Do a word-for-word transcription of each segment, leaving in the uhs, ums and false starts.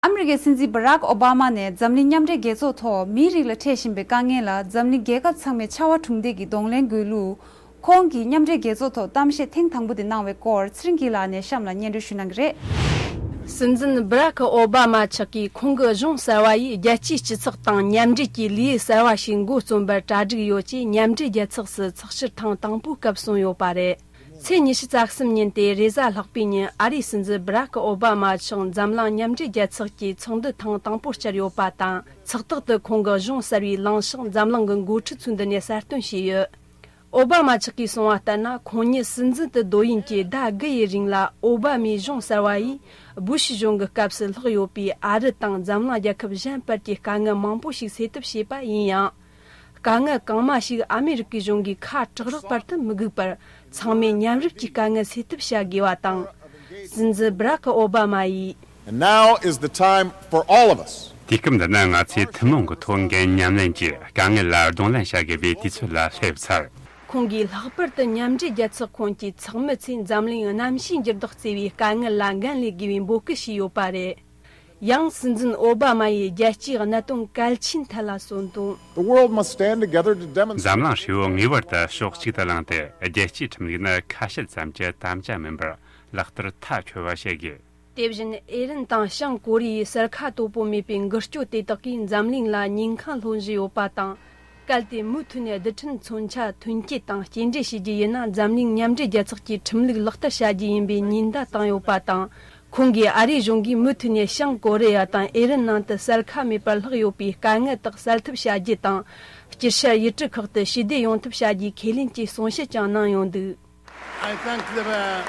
ཨ་མི་རི་ཀའི་སྲིད་འཛིན་བྷ་རག་ཨོ་བྷ་མ་ནས་འཛམ་གླིང་མཉམ་འབྲེལ་རྒྱལ་ཚོགས་ཐོག་མིའི་རིགས་ལ་འཕྲད་བཞིན་པའི་དཀའ་ངལ་ལ་འཛམ་གླིང་རྒྱལ་ཁབ་ཚང་མས་ཕྱར་བ་གྲུ་འདེགས་ཀྱིས་གདོང་ལེན་དགོས་ལུགས། ཁོང་གིས་མཉམ་འབྲེལ་རྒྱལ་ཚོགས་ཐོག་གཏམ་བཤད་ཐེངས་དང་པོ་དེ་གནང་བའི་སྐོར་ཚེ་རིང་སྐྱིད་ལགས་ནས་གཤམ་ལ་སྙན་སྒྲོན་ཞུ་གནང་གི་རེད། སྲིད་འཛིན་བྷ་རག་ཨོ་བྷ་མ་མཆོག་གིས་ཁོང་གི་གཞུང་གསར་བ་ཡིས་རྒྱལ་སྤྱིའི་སྤྱི་ཚོགས་དང་མཉམ་འབྲེལ་གྱི་ལེའུ་གསར་བ་ཞིག་འགོ་རྩོམ་པར་གྲ་སྒྲིག་ཡོད་ཅེས་མཉམ་འབྲེལ་རྒྱལ་ཚོགས་སུ་ཚོགས་ཞུགས་ཐེངས་དང་པོའི་སྐབས་གསུངས་ཡོད་པ་རེད། ཚེས་ཉི་ཤུ་རྩ་གསུམ་ཉིན་ཏེ་རེས་གཟའ་ལྷག་པའི་ཉིན་ཨ་རིའི་སྲིད་འཛིན་བྷ་རག་ཨོ་བྷ་མ་མཆོག་འཛམ་གླིང་མཉམ་འབྲེལ་རྒྱལ་ཚོགས་ཀྱི་ཚོགས་འདུ་ཐེངས་དང་པོ་བཅར་ཡོད་པ་དང་། ཚོགས་ཐོག་ཏུ་ཁོང་གི་གཞུང་གསར་བའི་ལངས་ཕྱོགས་འཛམ་གླིང་གི་འགོ་ཁྲིད་ཚོའི་མདུན་ནས་གསལ་སྟོན་བྱས་ཡོད། ཨོ་བྷ་མ་མཆོག་གིས་གསུངས་པ་ལྟར་ན། ཁོང་ཉིད་སྲིད་འཛིན་དུ་སྡོད་ཡུན་གྱི་ཟླ་དགུ་ཡི་རིང་ལ་ཨོ་བྷ་མའི་གཞུང་གསར་བ་ཡིས་བུ་ཤི་གཞུང་གི་སྐབས་སུ་ལྷག་ཡོད་པའི་ཨ་རི་དང་འཛམ་གླིང་རྒྱལ་ཁབ་གཞན་བར་གྱི་དཀའ་ངལ་མང་པོ་ཞིག་སེལ་ཐབས་བྱས་པ་ཡིན་ཡང་། དཀའ་ངལ་གང་མང་ཞིག་ཨ་མི་རི་ཀའི་གཞུང་གིས་ཁ་གྲག་རག་པར་དུ་མི་དགོས་པར། ཚང་མས་མཉམ་རུབ་ཀྱིས་དཀའ་ངལ་སེལ་ཐབས་བྱ་དགོས་པ་དང་། སྲིད་འཛིན་བྷ་རག་ཨོ་བྷ་མ་ཡིས། And now is the time for all of us དུས་སྐབས་འདི་ནི་ང་ཚོས་ཐུན་མོང་གི་ཐོག་འགན་མཉམ་ལེན་གྱིས་དཀའ་ངལ་ལ་གདོང་ལེན་བྱ་དགོས་པའི་དུས་ཚོད་ལ་སླེབས་ཚར། ཁོང་གིས་ལྷག་པར་དུ་མཉམ་འབྲེལ་རྒྱལ་ཚོགས་ཁོངས་ཀྱི་ཚོགས་མི་ཚོས་འཛམ་གླིང་གནམ་གཤིས་འགྱུར་ལྡོག་བརྩི་བའི་དཀའ་ངལ་ལ་འགན་ལེན་དགོས་པའི་འབོད་སྐུལ་བྱས་ཡོད་པ་རེད། ཡང་སྲིད་འཛིན་ཨོ་བྷ་མ་ཡིས་རྒྱལ་སྤྱིའི་གནད་དོན་གལ་ཆེན་ཐད་ལ་གསུངས་དོན། The world must stand together to demonstrate འཛམ་གླིང་ཧྲིལ་བོ་ངེས་པར་དུ་ཕྱོགས་གཅིག་ཏུ་ལངས་ཏེ། རྒྱལ་སྤྱིའི་ཁྲིམས་ལུགས་ནི་ཁ་བཤད་ཙམ་གྱི་དམ་བཅའ་མིན་པར་ལག་བསྟར་མཐའ་འཁྱོལ་བ་བྱེད་དགོས། དེ་བཞིན་ཨེ་རན་དང་བྱང་ཀོ་རི་ཡའི་གསར་ཁ་དོད་པོ་མེད་པའི་འགུལ་སྐྱོད་དེ་དག་གིས་འཛམ་གླིང་ལ་ཉེན་ཁ་སློང་བཞིན་ཡོད་པ་དང་། གལ་ཏེ་མུ་མཐུད་ནས་རྡུལ་ཕྲན་མཚོན་ཆ་ཐོན་སྐྱེད་དང་སྐྱེལ་འདྲེན་བྱེད་རྒྱུ་ཡིན་ན། འཛམ་གླིང་མཉམ་འབྲེལ་རྒྱལ་ཚོགས་ཀྱི་ཁྲིམས་ལུགས་ལག་བསྟར་བྱ་རྒྱུ་ཡིན་པའི་ཉེན་བརྡ་བཏང་ཡོད་པ་དང་། ཁོང་གིས་ཨ་རིའི་གཞུང་གིས་མུ་མཐུད་ནས་བྱང་ཀོ་རི་ཡ་དང་ཨེ་རན་ནང་དུ་གསར་ཁ་མེད་པར་ལྷག་ཡོད་པའི་དཀའ་ངལ་དག་སེལ་ཐབས་བྱ་རྒྱུ་དང་། སྤྱི་བཤད་ཡུལ་གྲུ་ཁག་ཏུ་ཞི་བདེ་ཡོང་ཐབས་བྱ་རྒྱུའི་ཁས་ལེན་གྱི་གསུང་བཤད་ཀྱང་གནང་ཡོང་འདུག I thank the, uh,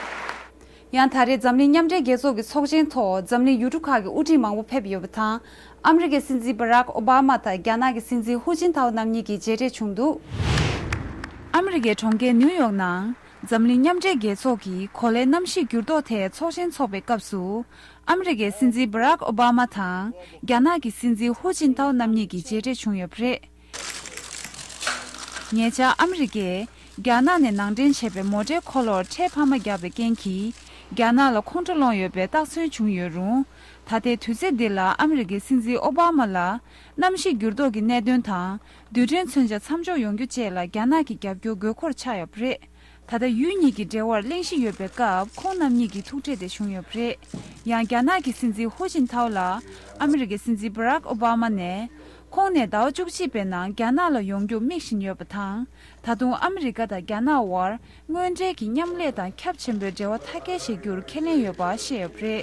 ཡང་ད་རེས་འཛམ་གླིང་མཉམ་འབྲེལ་རྒྱལ་ཚོགས་ཀྱི་ཚོགས་ཆེན་ཐོག་འཛམ་གླིང་ཡུལ་གྲུ་ཁག་གི་དབུ་ཁྲིད་མང་པོ་ཕེབས་ཡོད་པ་དང་། ཨ་མི་རི་ཀའི་སྲིད་འཛིན་བྷ་རག་ཨོ་བྷ་མ་དང་རྒྱ་ནག་གི་སྲིད་འཛིན་ཧུའུ་ཅིན་ཐའོ་རྣམ་གཉིས་ཀྱིས་མཇལ་འཕྲད་བྱུང་འདུག་ཨ་མི་རི་ཀའི་གྲོང་ཁྱེར་ནིའུ་ཡོག་ནང་འཛམ་གླིང་མཉམ་འབྲེལ་རྒྱལ་ཚོགས་ཀྱི་གོ་ལའི་གནམ་གཤིས་འགྱུར་ལྡོག་ཐད་ཚོགས་ཆེན་འཚོགས་པའི་སྐབས་སུ། ཨ་མི་རི་ཀའི་སྲིད་འཛིན་བྷ་རག་ཨོ་བྷ་མ་དང་རྒྱ་ནག་གི་སྲིད་འཛིན་ཧུའུ་ཅིན་ཐའོ་རྣམ་གཉིས་ཀྱིས་མཇལ་འཕྲད་བྱུང་ཡོད་པ་རེད། ཉེ་ཆར་ཨ་མི་རི་ཀས་རྒྱ་ནག་ནས་ནང་འདྲེན་བྱས་པའི་མོ་ཊའི་འཁོར་ལོར་ཁྲལ་འཕར་མ་བརྒྱབ་པའི་རྐྱེན་གྱིས། རྒྱ་ནག་ལ་ཁོང་ཁྲོ་ལངས་ཡོད་པའི་རྟགས་མཚོན་བྱུང་ཡོད་རུང་། ད་ལྟའི་དུས་ཚོད་འདི་ལ་ཨ་མི་རི་ཀའི་སྲིད་འཛིན་ཨོ་བྷ་མ་ལ། གནམ་གཤིས་འགྱུར་ལྡོག་གི་གནད་དོན་དང་། རྡུལ་ཕྲན་མཚོན་ཆ་མཚམས་འཇོག་ཡོང་རྒྱུ་བཅས་ལ་རྒྱ་ནག་གི་རྒྱབ་སྐྱོར་དགོས་མཁོར་ཆགས་ཡོད་པ་རེད། ད་ལྟ་ཡུལ་གཉིས་ཀྱི་འབྲེལ་བར་གླེང་གཞི་ཡོད་པའི་སྐབས། ཁོང་རྣམ་གཉིས་ཀྱི་ཐུག་འཕྲད་དེ་བྱུང་ཡོད་པ་རེད། ཡང་རྒྱ་ནག་གི་སྲིད་འཛིན་ཧུའུ་ཅིན་ཐའོ་ལ། ཨ་མི་རི་ཀའི་སྲིད་འཛིན་བྷ་རག་ཨོ་བྷ་མ་ནས། ཁོང་ནས་ཟླ་བ་བཅུ་གཅིག་པའི་ནང་རྒྱ་ནག་ལ་ཡོང་རྒྱུ་དམིགས་བཞིན་ཡོད་པ་དང་། ད་དུང་ཨ་མི་རི་ཀ་དང་རྒྱ་ནག་དབར་དངོས་འབྲེལ་གྱི་མཉམ་ལས་དང་ཁྱབ་ཆེན་པོའི་འབྲེལ་བ་མཐའ་འཁྱོལ་བྱེད་རྒྱུར་ཁས་ལེན་ཡོད་པ་བཤད་ཡོད་པ་རེད།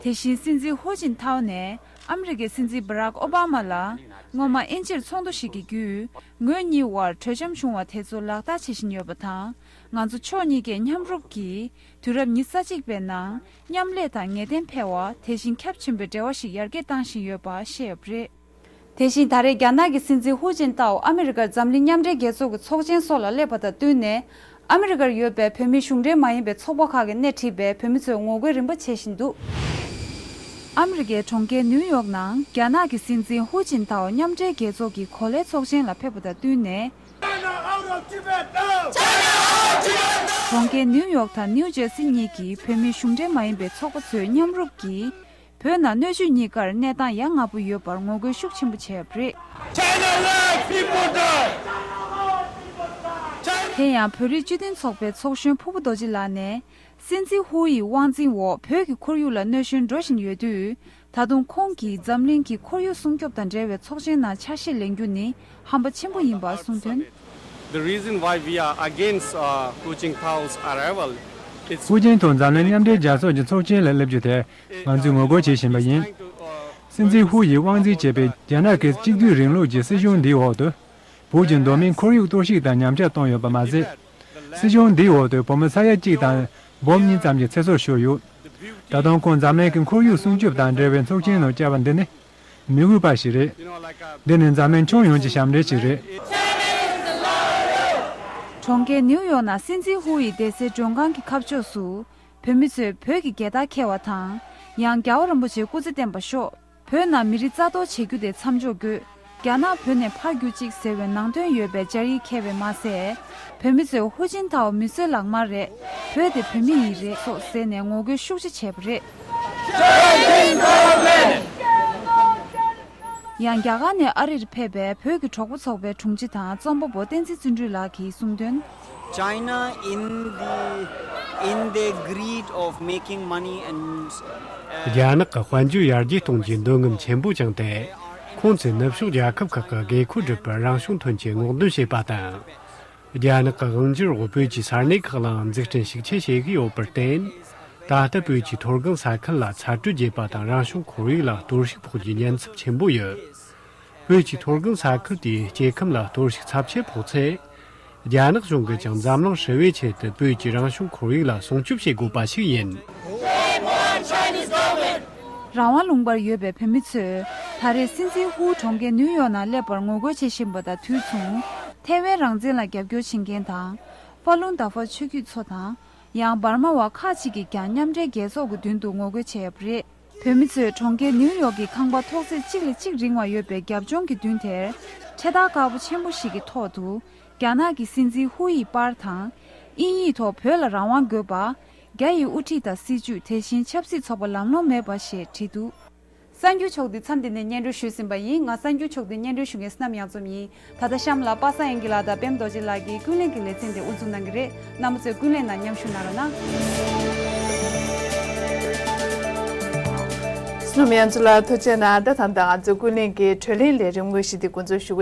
དེ་བཞིན་སྲིད་འཛིན་ཧུའུ་ཅིན་ཐའོ་ནས་ཨ་མི་རི་ཀའི་སྲིད་འཛིན་བྷ་རག་ཨོ་བྷ་མ་ལ། སྔོན་མ་དབྱིན་ཇིར་ཚོགས་འདུ་ཞིག་གི་བརྒྱུད། ངོས་གཉིས་དབར་གྲོས་འཆམ་བྱུང་བ་དེ་ཚོ་ལག་བསྟར་བྱེད་བཞིན་ཡོད་པ་དང་། ང་ཚོ་ཕྱོགས་གཉིས་ཀས་མཉམ་རུབ་ཀྱིས་དུས་རབས་ཉི་ཤུ་རྩ་གཅིག་པའི་ནང་མཉམ་ལས་དང་ངེས་གཏན་འཕེར་བ། དེ་བཞིན་ཁྱབ་ཆེན་པོའི་འབྲེལ་བ་ཞིག་ཡར་རྒྱས་བཏང་བཞིན་ཡོད་པ་བཤད་ཡོད་པ་རེད། དེ་བཞིན་ད་རེས་རྒྱ་ནག་གི་སྲིད་འཛིན་ཧུའུ་ཅིན་ཐའོ་ཨ་མི་རི་ཀར་འཛམ་གླིང་མཉམ་འབྲེལ་རྒྱལ་ཚོགས་ཀྱི་ཚོགས་ཆེན་སོགས་ལ་སླེབས་པ་དང་བསྟུན་ནས། ཨ་མི་རི་ཀར་ཡོད་པའི་བོད་མིའི་གཞུང་འབྲེལ་མ་ཡིན་པའི་ཚོགས་པ་ཁག་གིས་སྣེ་ཁྲིད་པའི་བོད་མི་ཚོས་ངོ་རྒོལ་རིམ་པ་བྱེད་བཞིན་འདུག་ཨ་མི་རི་ཀའི་གྲོང་ཁྱེར་ནིའུ་ཡོག་ནང་རྒྱ་ནག་གི་སྲིད་འཛིན་ཧུའུ་ཅིན་ཐའོ་མཉམ་འབྲེལ་རྒྱལ་ཚོགས་ཀྱི་གོ་ལའི་ཚོགས་ཆེན་ལ་ཕེབས་པ་དང་བསྟུན་ནས། གྲོང་ཁྱེར་ནིའུ་ཡོག་དང་ནིའུ་ཇར་སི་གཉིས་ཀྱི་བོད་མིའི་གཞུང་འབྲེལ་མ་ཡིན་པའི་ཚོགས་པ་ཚོས་མཉམ་རུབ་ཀྱིས། བོད་ནང་སྣོད་བཅུད་གཉིས་ཀར་གནས་སྟངས་ཡ་ང་པོ་ཡོད་པར་ངོ་རྒོལ་ཤུགས་ཆེན་པོ་བྱས་པ་རེད། China lies, people die. དེ་ཡང་བོད་རིགས་སྤྱི་མཐུན་ཚོགས་པའི་ཚོགས་གཞོན་ཕུར་བུ་རྡོ་རྗེ་ལགས་ནས། སྲིད་འཛིན་ཧུའུ་ཡི་དབང་འཛིན་འོག་བོད་ཀྱི་ཁོར་ཡུག་ལ་གནོད་སྐྱོན་འགྲོ་བཞིན་ཡོད་དུས། ད་དུང་ཁོང་གིས་འཛམ་གླིང་གི་ཁོར་ཡུག་སྲུང་སྐྱོབ་དང་འབྲེལ་བའི་ཚོགས་ཆེན་ནང་ཆ་ཤས་ལེན་རྒྱུ་ནི་ཧམ་པ་ཆེན་པོ་ཡིན་པ་གསུངས་དོན། The reason why we are against, uh, Hu Jintao's arrival is ཧུའུ་ཅིན་ཐའོ་འཛམ་གླིང་མཉམ་འབྲེལ་རྒྱལ་ཚོགས་ཀྱི་ཚོགས་ཆེན་ལ་སླེབས་རྒྱུ་དེ་ང་ཚོས་ངོ་རྒོལ་བྱེད་བཞིན་པ་ཡིན། སྲིད་འཛིན་ཧུའུ་ཡིས་དབང་འཛིན་བྱེད་པའི་རྒྱ་ནག་གི་གཅིག་སྡུད་རིང་ལུགས་ཀྱི་སྲིད་གཞུང་འདིའི་འོག་ཏུ། བོད་ཀྱི་མདོ་སྨད་ཁོར་ཡུག་གཏོར་བཤིག་དང་ཉམས་ཆག་བཏང་ཡོད་པ་མ་ཟད། སྲིད་གཞུང་འདིའི་འོག་ཏུ་བོད་མི་ས་ཡ་གཅིག་དང་འབུམ་གཉིས་ཙམ་གྱི་ཚེ་སྲོག་ཤོར་ཡོད། ད་དུང་ཁོང་འཛམ་གླིང་གི་ཁོར་ཡུག་སྲུང་སྐྱོབ་དང་འབྲེལ་བའི་ཚོགས་ཆེན་ནང་བཅར་བ་འདི་ནི་མི་འོས་པ་ཞིག་རེད། འདི་ནི་འཛམ་གླིང་ཁྱོན་ཡོངས་ཀྱི་ཞབས་འདྲེན་ཞིག་རེད། གྲོང་ཁྱེར་ནིའུ་ཡོག་ནང་སྲིད་འཛིན་ཧུའུ་ཡི་བསྡད་སའི་མགྲོན་ཁང་གི་ཁ་ཕྱོགས་སུ། བོད་མི་ཚོས་བོད་ཀྱི་རྒྱལ་དར་འཁྱེར་བ་དང་། ཡང་རྒྱལ་བ་རིན་པོ་ཆེའི་སྐུ་ཚེ་བརྟན་པར་ཤོག་བོད་ནང་མི་རིགས་རྩ་གཏོར་བྱེད་རྒྱུ་དེ་མཚམས་འཇོག་དགོས། རྒྱ་ནག་བོད་ནས་ཕར་རྒྱུག་ཅིག་ཟེར་བའི་ནང་དོན་ཡོད་པའི་སྦྱར་ཡིག་འཁྱེར་བས་མ་ཟད། བོད་མི་ཚོས་ཧུའུ་ཅིན་ཐའོ་མི་གསོད་ལག་དམར་རེད། བོད་དེ་བོད་མི་ཡིན་རེད་སོགས་ཟེར་ནས་ངོ་རྒོལ་ཤུགས་ཆེ་བྱས་པ་རེད། ཡང་རྒྱ་གར་ནས་ཨ་རིར་ཕེབས་པའི་བོད་ཀྱི་གྲོགས་པོ་ཚོགས་པའི་དྲུང་ཆེ་དང་རྩོམ་པ་པོ་བསྟན་འཛིན་བརྩོན་འགྲུས་ལགས་ཀྱིས་གསུངས་དོན། China, in the in their greed of making money and, uh, རྒྱ་ནག་གི་དཔལ་འབྱོར་ཡར་རྒྱས་གཏོང་རྒྱུའི་འདོད་རྔམ་ཆེན་པོ་བཅངས་ཏེ། ཁོང་ཚོས་ནུབ་ཕྱོགས་རྒྱལ་ཁབ་ཁག་གི་དགོས་མཁོ་སྒྲུབ་པར་རང་བྱུང་ཐོན་སྐྱེད་སྔོག་འདོན་བྱེད་པ་དང་། རྒྱ་ནག་གི་དབང་སྒྱུར་འོག་བོད་ཀྱི་ས་གནས་ཁག་ལའང་འཛུགས་སྐྲུན་ཤུགས་ཆེ་བྱེད་ཀྱི་ཡོད་པར་བརྟེན། ད་ལྟ་བོད་ཀྱི་མཐོ་སྒང་ས་ཁུལ་ལ་ཚ་དྲོད་རྒྱས་པ་དང་རང་བྱུང་ཁོར་ཡུག་ལ་གཏོར་བཤིག་ཕོག་རྒྱུའི་ཉེན་ཚབས་ཆེན་པོ་ཡོད། བོད་ཀྱི་མཐོ་སྒང་ས་ཁུལ་དེའི་སྐྱེ་ཁམས་ལ་གཏོར་བཤིག་ཚབས་ཆེ་ཕོག་ཚེ། རྒྱ་ནག་གཞུང་གིས་ཀྱང་འཛམ་གླིང་ཧྲིལ་བོའི་ཆེད་དུ་བོད་ཀྱི་རང་བྱུང་ཁོར་ཡུག་ལ་སྲུང་སྐྱོབ་བྱེད་དགོས་པ་ཞིག་ཡིན། རང་དབང་ལུང་པར་ཡོད་པའི་བོད་མི་ཚོས་ད་རེས་སྲིད་འཛིན་ཧུའུ་གྲོང་ཁྱེར་ནིའུ་ཡོག་ནང་སླེབས་པར་ངོ་རྒོལ་བྱེད་བཞིན་པ་དང་དུས་མཚུངས། ཐའེ་ཝན་རང་བཙན་ལ་རྒྱབ་སྐྱོར་བྱེད་མཁན་དང་། ཧྥ་ལུན་ཏཱ་ཧྥ་ཆོས་བརྒྱུད་ཚོ་དང་། ཡང་འབར་མ་བ་ཁག་ཅིག་གིས་ཀྱང་མཉམ་འབྲེལ་རྒྱལ་ཚོགས་ཀྱི་མདུན་དུ་ངོ་རྒོལ་བྱས་ཡོད་པ་རེད། བོད་མི་ཚོས་གྲོང་ཁྱེར་ནིའུ་ཡོག་གི་ཁང་པ་ཐོག་བརྩེགས་གཅིག་ལས་གཅིག་རིང་བ་ཡོད་པའི་རྒྱབ་ལྗོངས་ཀྱི་མདུན་དེར། འཕྲེད་དར་དཀར་པོ་ཆེན་པོ་ཞིག་གི་ཐོག་ཏུ། རྒྱ་ནག་གི་སྲིད་འཛིན་ཧུའུ་ཡི་པར་དང་། དབྱིན་ཡིག་ཐོག་བོད་ལ་རང་དབང་དགོས་པ། རྒྱ་ཡི་དབུ་ཁྲིད་དང་སྲིད་བྱུས། དེ་བཞིན་ཆབ་སྲིད་ཚོགས་པ་ལམ་ལྷོང་མེད་པ་ཞེས་བྲིས་འདུག། གསར་འགྱུར་ཕྱོགས་འདི་མཚམས་འདི་ནས་སྙན་སྒྲོན་ཞུས་ཟིན་པ་ཡིན། ང་གསར་འགྱུར་ཕྱོགས་འདི་སྙན་སྒྲོན་ཞུ་མཁན་བསོད་ནམས་གཡང་འཛོམས་ཡིན། ད་ལྟ་གཤམ་ལ་པ་སངས་དབྱངས་སྐྱིད་ལགས་དང་པད་མ་རྡོ་རྗེ་ལགས་ཀྱིས་ཀུན་གླེང་གི་ལེ་ཚན་དེ་དབུ་འཛུགས་གནང་གི་རེད། རྣམ་པ་ཚོས་ཀུན་གླེང་ནང་མཉམ་ཞུགས་གནང་རོགས་གནང་། བསོད་ནམས་གཡང་འཛོམས་ལགས་ཐུགས་རྗེ་གནང་། ད་ཐེངས་ད་ང་ཚོའི་ཀུན་གླེང་གི་གྲོས་གླེང་ལས་རིམ་དངོས་གཞི་འདི་འགོ་འཛུགས་ཞུ་གི